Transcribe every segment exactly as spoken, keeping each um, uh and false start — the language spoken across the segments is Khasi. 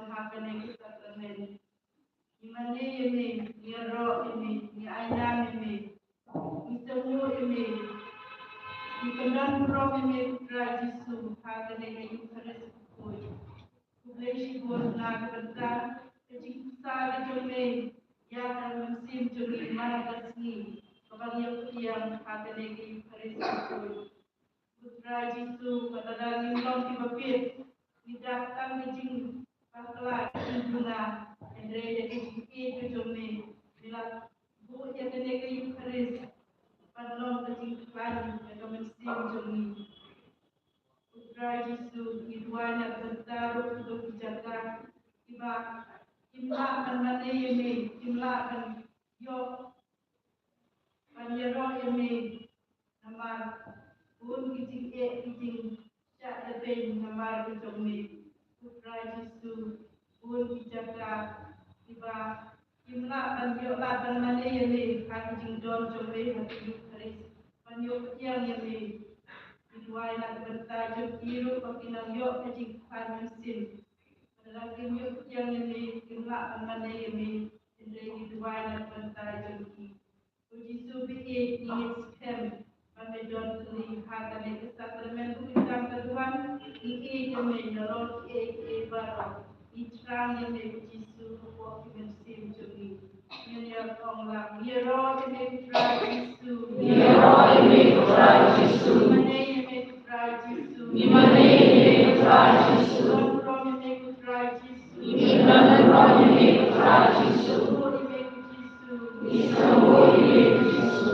ha kane ka sakramen. Ngi mane ïa me, ngi ïaroh ïa me, ngi ainam ïa me, ngi sngewthuh ïa me, ngi kynduh burom ïa me, Trai Jisu, ha kane ka Eucharist bakhuid. Khublei shibun na ka bynta ka jingpynsah ka jong me ïa ka mynsiem jong ngi man ka sngi kaba ngi ïoh pdiang ha kane ka Eucharist bakhuid. Ko Trai Jisu, wat lada ngim long kiba fit, ngi dap tang ka jingbakla, ka jingduna, hynrei ïa ka jingïeit ka jong me, me la buh ïa kane ka Eucharist ban long ka jingkhlaiñ ïa ka mynsiem jong ngi. Ko Trai Jisu, ngi duwai na ka bynta ruh kito ki jaka kiba kim lah ban mane ïa me, kim lah ban ïoh ban ïaroh ïa me namar bun ki jingeh, ki jingshah lehbeiñ namar ka jong me. Ko Trai Jisu, bun ki jaka kiba kim lah ban ïoh lad ban mane ïa me ha ka jingdon jong me ha ka Eucharist ban ïoh pdiang ïa me. Ngi duwai na ka bynta jong ki ruh ba kin nang ïoh ka jingkhlaiñ mynsiem. Lada kim ïoh pdiang ïa me, kim lah ban mane ïa me, hynrei ngi duwai na ka bynta jong ki. Ko Jisu ba ïeit, ngi ngeit skhem ba me don tylli ha kane ka sakramen. Bad khamtam ka duwan, ngi ïeit ïa me, nalor kiei kiei baroh ngi thrang ïa me, ko Jisu, hapoh ki mynsiem jong ngi. Ngin ïa ong lang, ngi ïaroh ïa me, ko Trai Jisu. Ngi ïaroh ïa me, ko Trai Jisu. Ngi mane ïa me, ko Trai Jisu. Ngi mane ïa me, ko Trai Jisu. Ngi ïaroh ïa me, ko Trai Jisu. Ngi ïaroh ïa me, ko Trai Jisu. Ngi ïaroh ïa me, ko Jisu. Ngi ïaroh ïa me, ko Jisu.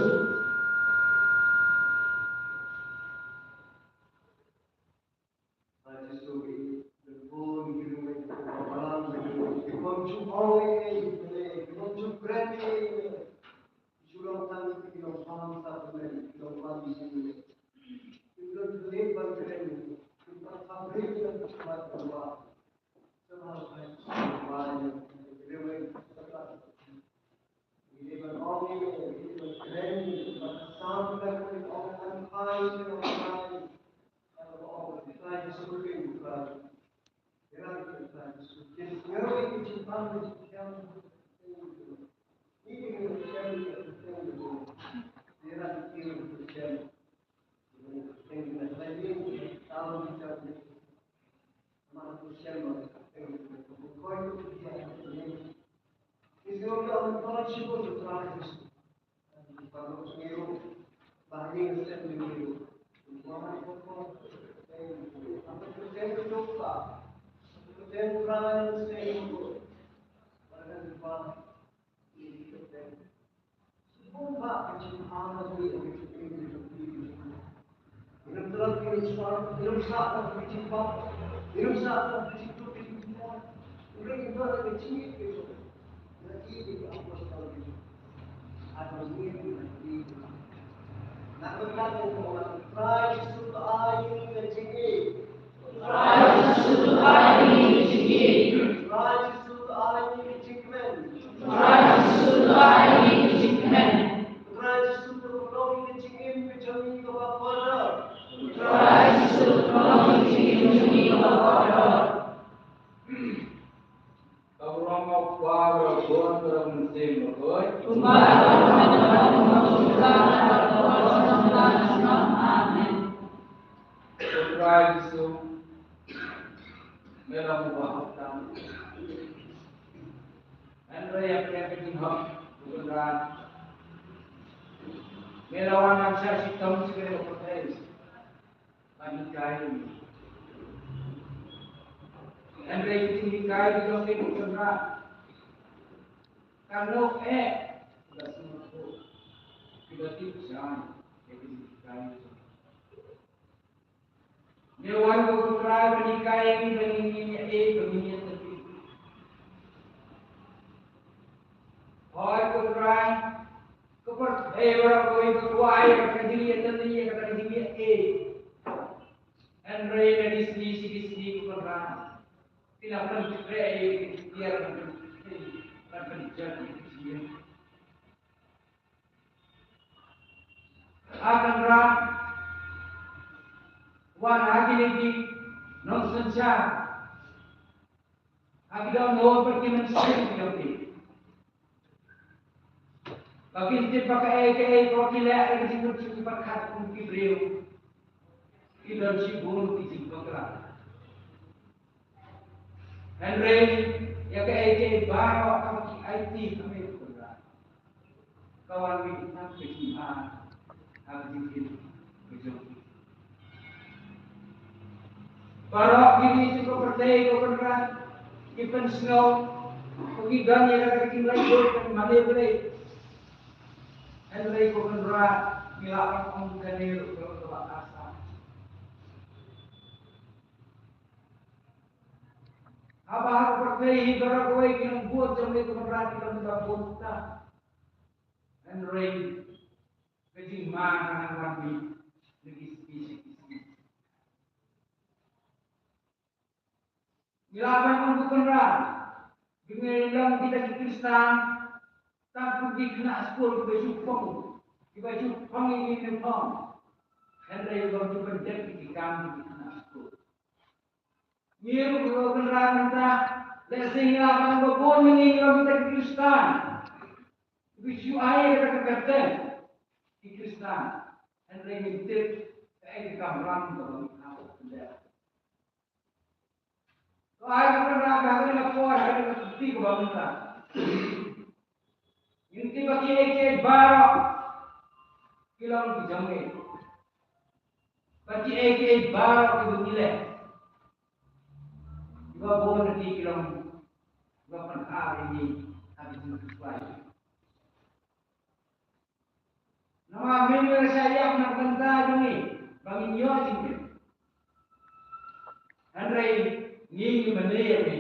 Amen. Ko Trai Jisu, me long uba hok tam. Hynrei ïa ka jinghok u Kynrad, me la wan ban shah shitom sha kane ka pyrthei ban hikai ïa ngi. Hynrei ka jinghikai ka jong me ko Kynrad, kano eh ka sngewthuh kiba tip jan ïa ka jinghikai ka jong me. Me wan ko Trai ban hikai ïa ngi ba ngin ïa ïeit, ba ngin ïa tip. Hooid ko Trai, ka pyrthei baroh kawei ka kwah ïa kata ka jingïatylli, ïa kata ka jingïa-ïeit. Hynrei na ki sngi shi ki sngi ko Trai, ki la pynkhreh ïa ki tiar, ban pynjot ïa ki tiar. A Kynrad, wan ha kine ki nongsynshar. Ha ki dohnud bad ki mynsiem ki jong ki. Ba kin tip ba kaei kaei ba ki leh ha ka jingmut jong ki pyrkhat kum ki briew, ki don shibun ki jingpyrkhat. Hynrei ïa kaei kaei baroh kaba ki aiti ha me, ko Kynrad, ka wan mih na ka jingma ha ka jingim ka jong ki. Baroh kine ki jingpyrthei, ko Kynrad, ki pynsngew ba ki don ïa kata ka jinglaitluid ban mane Blei. Hynrei, ko Kynrad, ngi lah ban ong kane ruh ka long kaba asam. Haba ha ka pyrthei hi baroh kawei ki nongbud jong me, ko Kynrad, ki long kiba bun ta. Hynrei ka jingma ka nang wan mih na ki sngi sha ki sngi. Ngi lah ban ong, ko Kynrad, ba ngi long kita ki Khristan tang kum ki khynnah skul kiba shu phong, kiba shu phong ïa ki uniform. Hynrei ba ki pyndep ïa ki kam ki khynnah skul. Ngi ruh, ko Kynrad, mynta lehse ngi lah ban ong ba bun na ngi ngi long kita ki Khristan kiba shu ai ïa kata ka kyrteng ki Khristan. Hynrei ngim tip kaei ka kamram kaba ngi hap ban pyndep. To ai, ko Kynrad, ha kane ka por, ha kane ka kti kaba mynta, ngin tip ba kiei kiei baroh ki long ki jong ngi. Ba kiei kiei baroh kiba ngi leh, kiba bun na ki, ki long kiba pynhap ïa ngi ha ka jingkhuslai. Namar mynta ngi la shah ïap na ka bynta jong ngi ba ngin ïoh jingim. Hynrei ngi, ngi mane ïa ngi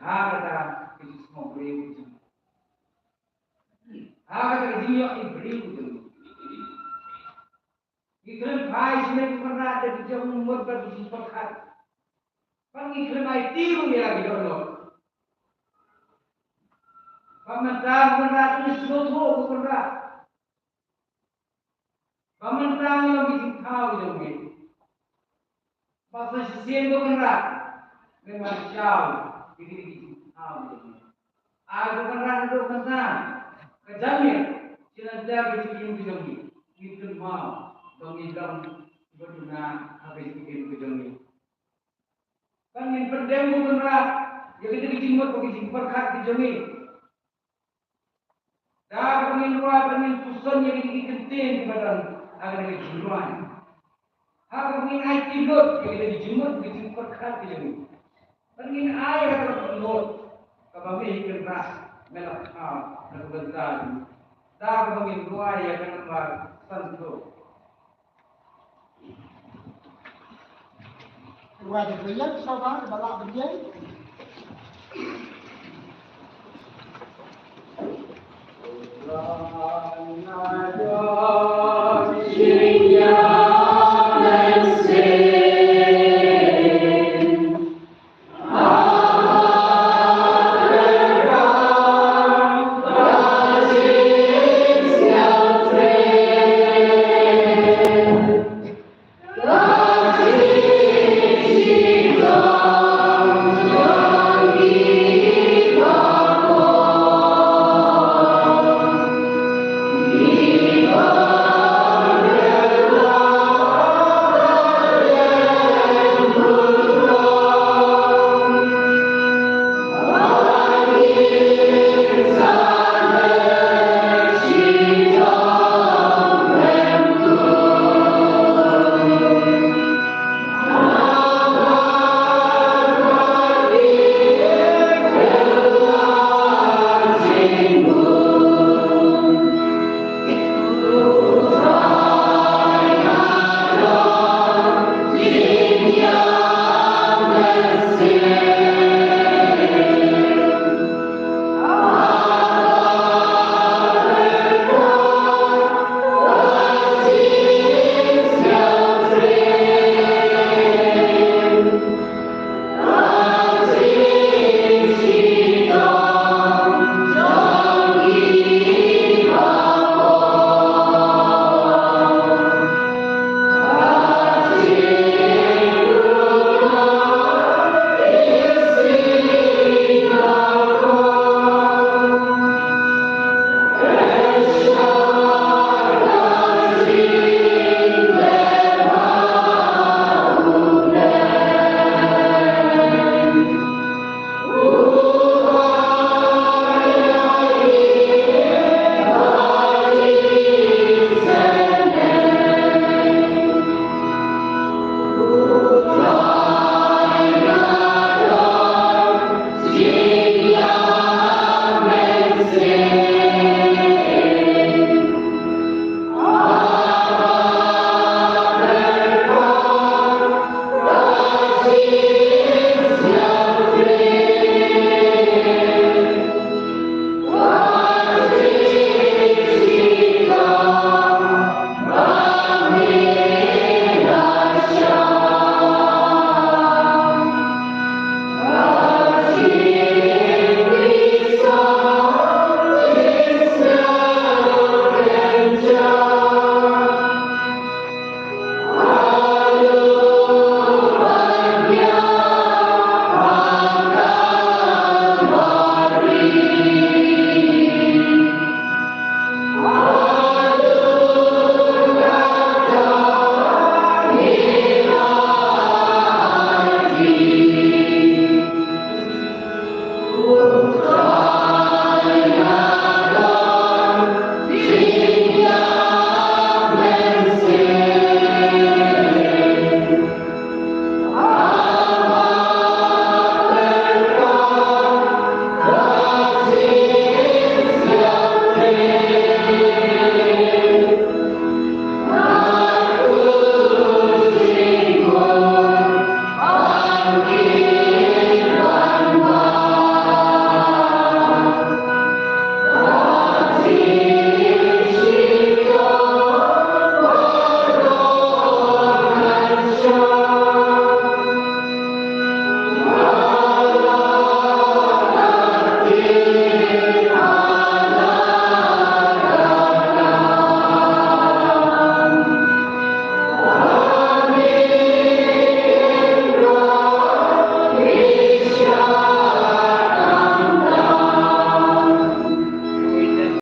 ha kata ka jingsngewbriew jong ngi, ha kata ka jingïohi briew jong ngi. Ngi khlem phai sha me, ko Kynrad, da ki jingmut bad ki jingpyrkhat. Ba ngi khlem aiti ruh ïa ki dohnud. Ba mynta, ko Kynrad, ngi sngewthuh, ko Kynrad, ba mynta ngi long ki jingthaw jong me. Ba sa shisien, ko Kynrad, me wan shaw ïa ki jingthaw jong me. Ai, ko Kynrad, naduh mynta ka jingim, shi lynter ka jingim ka jong ngi, ngi kynmaw ba ngi long kiba duna ha ka jingim ka jong ngi. Ba ngin pyndem, ko Kynrad, ïa kita ki jingmut bad ki jingpyrkhat ki jong ngi. Da kaba ngin rwai, ba ngin puson ïa kita ki kyntien kiba don ha kane ka jingrwai. Ha kaba ngin aiti lut ïa kita ki jingmut, ki jingpyrkhat ki jong ngi. Ba ngin ai ïa kata ka dohnud kaba me, ko Kynrad, me la phah na ka bynta jong ngi. Da kaba ngin rwai ïa ka nambar sanphew. Rwai da ka ïeng, sngewbha, ba lah ban ïeng.